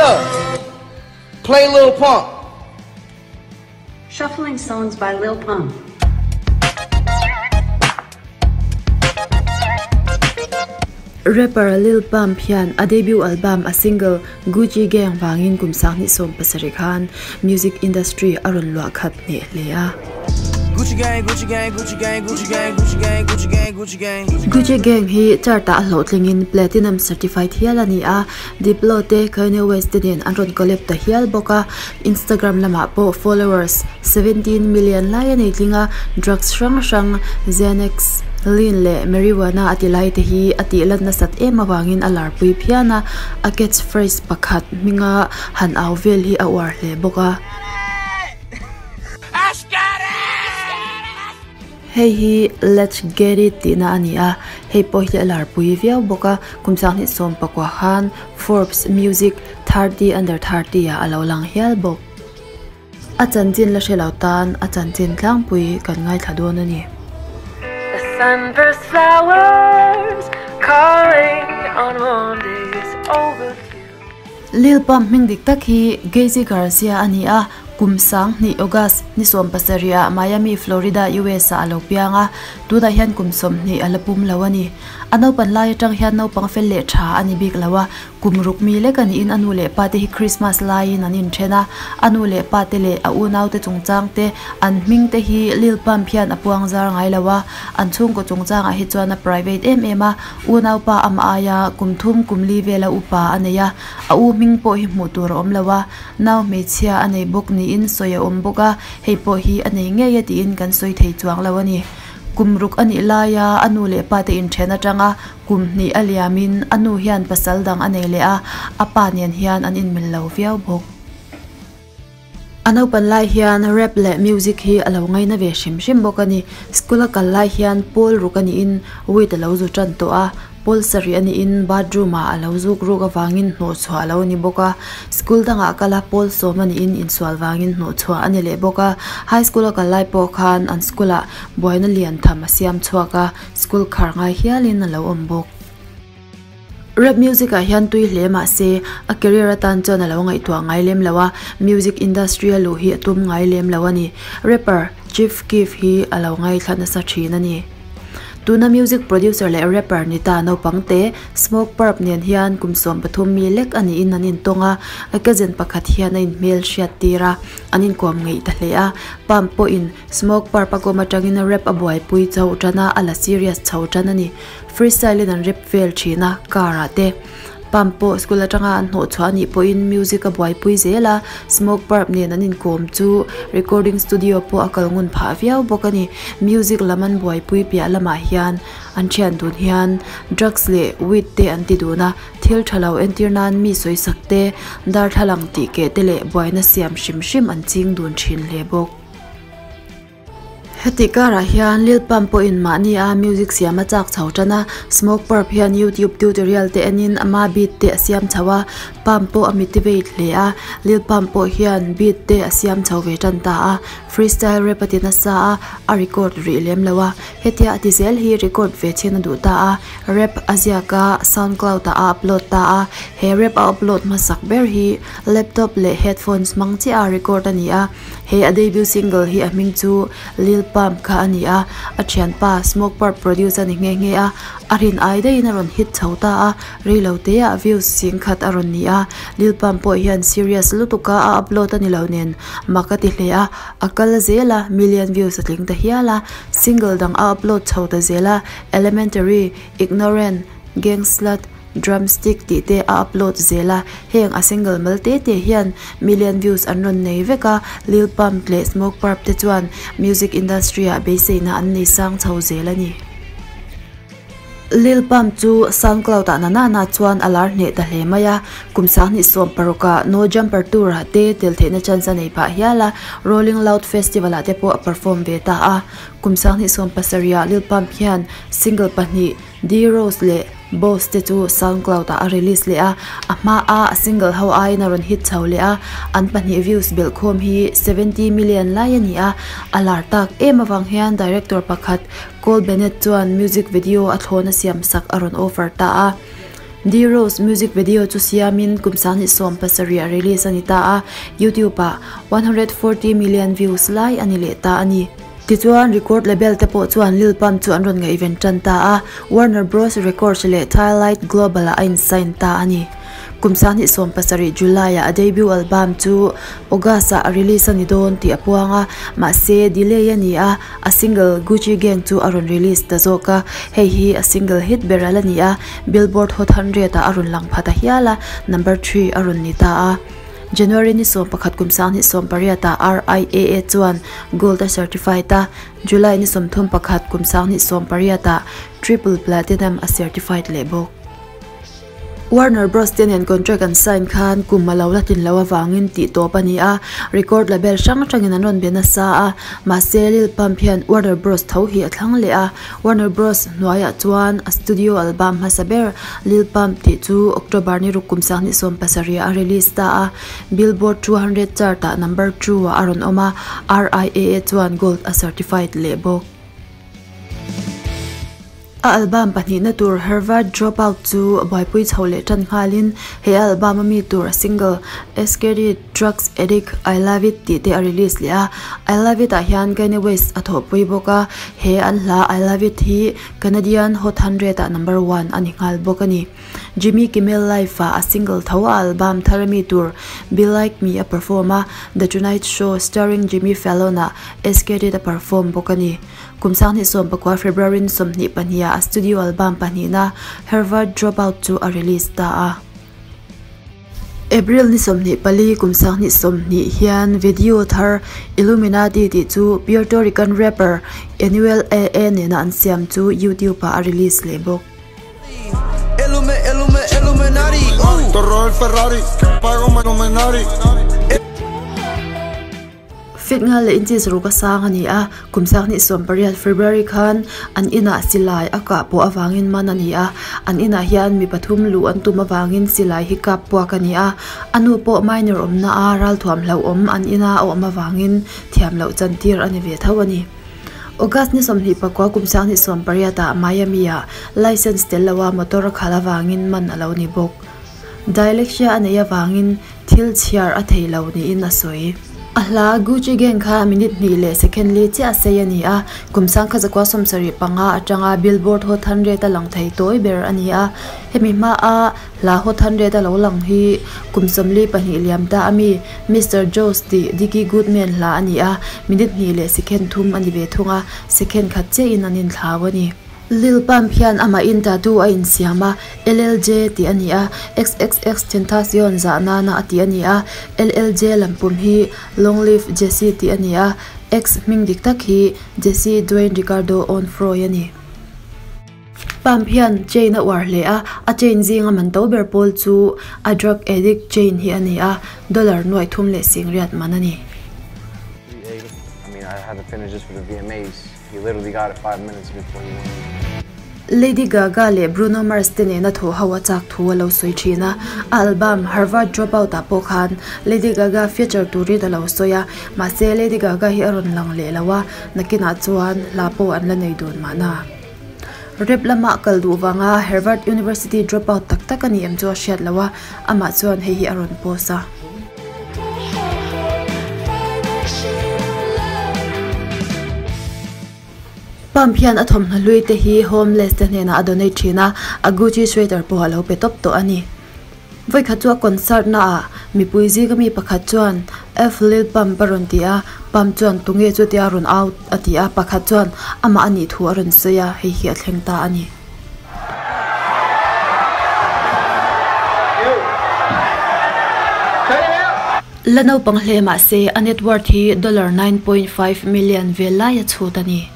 Alexa, play Lil Pump. Shuffling songs by Lil Pump. Rapper Lil Pump hian a debut album a single Gucci Gang vangin kum 2017 khan music industry a rawn luah khat hneh hle a. Gucci gang, Gucci gang, Gucci gang, Gucci gang, Gucci gang, Gucci gang, Gucci gang. Gucci Gang hi chart ah a hlawhtlingin platinum certified hial a ni a, Diplo te Kanye West te nen an rawn collab ta hial bawk a, Instagram lamah pawh followers 17 million lai a nei tling a, drugs hrang hrang Xanax, Lean leh marijuana a ti lai te hi a tih lan nasat em avangin a larpui phian a, a catchphrase pakhat hminga han au vel hi a uar hle bawk a. Hei hi Let's Get It tihna a ni a, hei pawh hi a larpui viau bawk a, kum 2019 khan Forbes Music 30 Under 30 ah a lo lang hial bawk. A chanchin la hre lo tan a chanchin tlangpui kan ngaithla dawn a ni. The sunburst flowers calling on warm days overdue. Lil Pump hming dik tak hi Gacy Garcia a ni a, kum 2000 August ni 17 ah Miami, Florida, US ah a lo piang a, tunah hian kum 20 a la pum lo a ni. A naupan lai atang hian naupang fel leh tha a ni bik lo a, Kum ruk mi lek a niin a nu leh pa te hi Christmas laiin an inthen a, a nu leh pa te leh a unau te chungchang te, an hming te hi Lil Pump hian a puang zar ngai lo a, an chhungkaw chungchangah hi chuan a private em em a, unau pa amah aia kum thum kum li vela upa a nei a, a u hming pawh hi hmuh tur a awm lo a, nau hmeichhia a nei bawk niin sawi a awm bawk a, hei pawh hi a nei ngei a tiin kan sawi thei chuang lo a ni. Kum ruk a nih laia a nu leh pa te inthen atanga Kum hnih a liamin a nu hian pasal dang a nei leh a, a pa nen hian an inmil lo viau bawk. A naupan lai hian rap leh music hi a lo ngaina ve hrim hrim bawk a ni. School a kal lai hian pawl ruk a niin weed a lo zu tan tawh a, pawl sarih a niin bathroom ah a lo zuk ruk avangin hnawhchhuah a lo ni bawk a. School dangah kal a pawl sawm a niin insual vangin hnawhchhuah a ni leh bawk a. High school a kal lai pawh khan an school ah buaina lian tham a siam chhuak a. School khar ngai hialin a lo awm bawk. Rap music ah hian tui hle mah se a career atan chuan a lo ngaihtuah ngai lem lo a, music industry a luh hi a tum ngai lem lo a ni. Rapper Chief Keef hi a lo ngaithla nasa thin a ni. Tuna music producer leh rapper ni ta naupang te Smokepurpp nen hian kum 13 mi lek a niin an intawng a, a cousin pakhat hian a inhmel hriat tir a, an inkuam ngeih ta hle a, Pump pawhin Smokepurpp a kawm atangin rap a buaipui chho tan a, a la serious chho tan a ni. Freestyle in an rap vel thin a, car ah te. Pump pawh school atanga an hnawh chhuah a nih pawhin music a buaipui zel a, Smokepurpp nen an inkawm chu recording studio pawh a kal ngun phah viau bawk a ni. Music lam an buaipui piah lamah hian an thian dun hian drugs leh weed te an ti dun a, thil tha lo entir nan mi sawisak te, darthlalang tih keh te leh buaina siam hrim hrim an ching dun thin hle bawk. Heti karah hian Lil Pump pawhin mahni a music siam a chak chho tan a, Smokepurpp hian YouTube tutorial te enin ama beat te a siam chho a, Pump pawh a motivate hle a, Lil Pump pawh hian beat te a siam chho ve tan ta a, freestyle rap a ti nasa a, a record rih lem lo a, hetia a ti zel hi record ve chhin a duh ta a, rap a ziak a, SoundCloud ah a upload ta a, he rap a upload hmasak ber hi laptop leh headphones hmang chiah a record a ni a. He a debut single hi a hming chu Lil Pump kha a ni a, a thianpa Smokepurpp produce a ni nghe nghe a, a rin ai daihin a rawn hit chho ta a, reilo teah views sing khat a rawn ni a, Lil Pump pawh hian serious lutuk a a upload a ni lo nen mak a ti hle a, a kal zel a, million views a tling ta hial a, single dang a upload chho ta zel a, Elementary, Ignorant, Gang Slut, Drumstick tih te a upload zel a, heng a single mal te te hian million views an rawn nei vek a, Lil Pump leh Smokepurpp te chuan music industry ah beiseina an nei sang chho zel a ni. Lil Pump chu SoundCloud ah na nana chuan a lar hneh ta hle mai a, kum 2016 ah No Jumper Tour ah te tel theihna chance a nei phah hial a, Rolling Loud Festival ah te pawh a perform ve ta a, kum 2017 ah Lil Pump hian single pahnih D-Rose leh Boss te chu SoundCloud ah a release leh a, a hma a a single ho aiin a rawn hit chho leh a, an pahnih views belhkhawm hi 70 million lai a ni a, a lar tak em avang hian director pakhat Cole Bennett chuan music video a thlawn a siam sak a rawn offer ta a. D-Rose music video chu siamin kum 2017 a release a ni ta a, YouTube ah 140 million views lai a ni leh ta a ni. Tichuan record label te pawh chuan Lil Pump chu an rawn ngaihven tan ta a, Warner Bros Records leh Twilight Global ah a in-sign ta a ni. Kum 2017 July ah a debut album chu August ah a release a ni dawn tih a puang a, mahse delay a ni a, a single Gucci Gang chu a rawn release ta zawk a, hei hi a single hit ber a la ni a, Billboard Hot 100 ah a rawn lang pha ta hial a, number 3 a rawn ni ta a. January ni 11 kum 2018 ah RIAA chuan Gold a certified a, July ni 31 kum 2018 ah Triple Platinum a certified leh bawk. Warner Bros te nen contract an sign khan kum a lo la tlin loh avangin tih tawp a ni a, record label hrang hrangin an rawn be nasa a, mahse Lil Pump hian Warner Bros tho hi a thlang leh a, Warner Bros hnuaiah chuan a studio album hmasa ber Lil Pump tih chu October ni ruk kum 2017 ah a release ta a, Billboard 200 chart ah number 2 ah a rawn awm a, RIAA chuan gold a certified leh bawk. A album pahnihna tur Harvard Dropout chu buaipui chho leh tan nghalin he album a mi tur a single SKD Drugs Addict I Love It tih te a release leh a. I Love It ah hian Kanye West a thawhpui bawk a, he an hla I Love It hi Canadian Hot 100 ah number one a ni nghal bawk a ni. Jimmy Kimmel Live ah a single tho a album thar a mi tur Be Like Me a perform a, The Tonight Show starring Jimmy Fallon ah SKD a perform bawk a ni. Kum 2019 February 22 ah a studio album pahnihna Harvard Dropout chu a release ta a. April ni 24 kum 2020 hian video thar Illuminati tih chu Puerto Rican rapper Anuel AA nena an siam chu YouTube ah a release leh bawk. Feet nga leh inches ruk a sang a ni a, kum 2018 February khan an inah silai a kah pawh avangin man a ni a, an inah hian mi pathum luh an tum avangin silai hi kap puak a ni a, a nu pawh minor awmna a ralthuam hlauhawm an ina a awm avangin thiam loh chantir a ni ve tho a ni. August ni 24 kum 2018 ah Miami ah license tel loa motor a khalh avangin man a lo ni bawk. Dyslexia a neih avangin thil chhiar a thei lo niin a sawi. A hla Gucci Gang kha minute hnih leh second li chiah a sei a ni a, kum 1975 atanga Billboard Hot 100 a lang thei tawi ber a ni a. Hemi hmaa hla Hot 100 a lo lang hi kum 42 liam ta a mi Mister Jones tih Dickie Goodman hla a ni a, minute hnih leh second thum a ni ve thung a, second khat chiahin an inthlau a ni. Lil Pump hian amahin tattoo a insiam a, LLJ tih a ni a, XXXTentacion zah nana a tih a ni a, LLJ lampum hi Long Live Jesse tih a ni a, X hming dik tak hi Jesse Dwayne Ricardo Onfroy a ni. Pump hian chain a uar hle a, a chain zinga man to ber pawl chu a drug addict chain hi a ni a, dollar nuaih thum leh singriat man a ni. Lady Gaga leh Bruno Mars te nena thawh ho a chak thu a lo sawi thin a, a album Harvard Dropout ah pawh khan Lady Gaga feature turin a lo sawi a, mahse Lady Gaga hi a rawn lang leh lo a, nakinah chuan hla pawh an la nei dun mahna. Rap lama kal duh vanga Harvard University dropout tak tak a ni em chu a hriat lo a, amah chuan hei hi a rawn post a. Pump hian a thawmhnaw hlui te hi homeless te hnenah a donate thin a, a Gucci sweater pawh a lo pe tawp tawh a ni. Vawikhat chu a concert naah mipui zinga mi pakhat chuan F Lil Pump a rawn ti a, Pump chuan tunge chu tia rawn out a ti a, pakhat chuan amah a nih thu a rawn sawi a, hei hi a thleng ta a ni. La naupang hle mahse a net worth hi dollar 9.5 million vel lai a chhut a ni.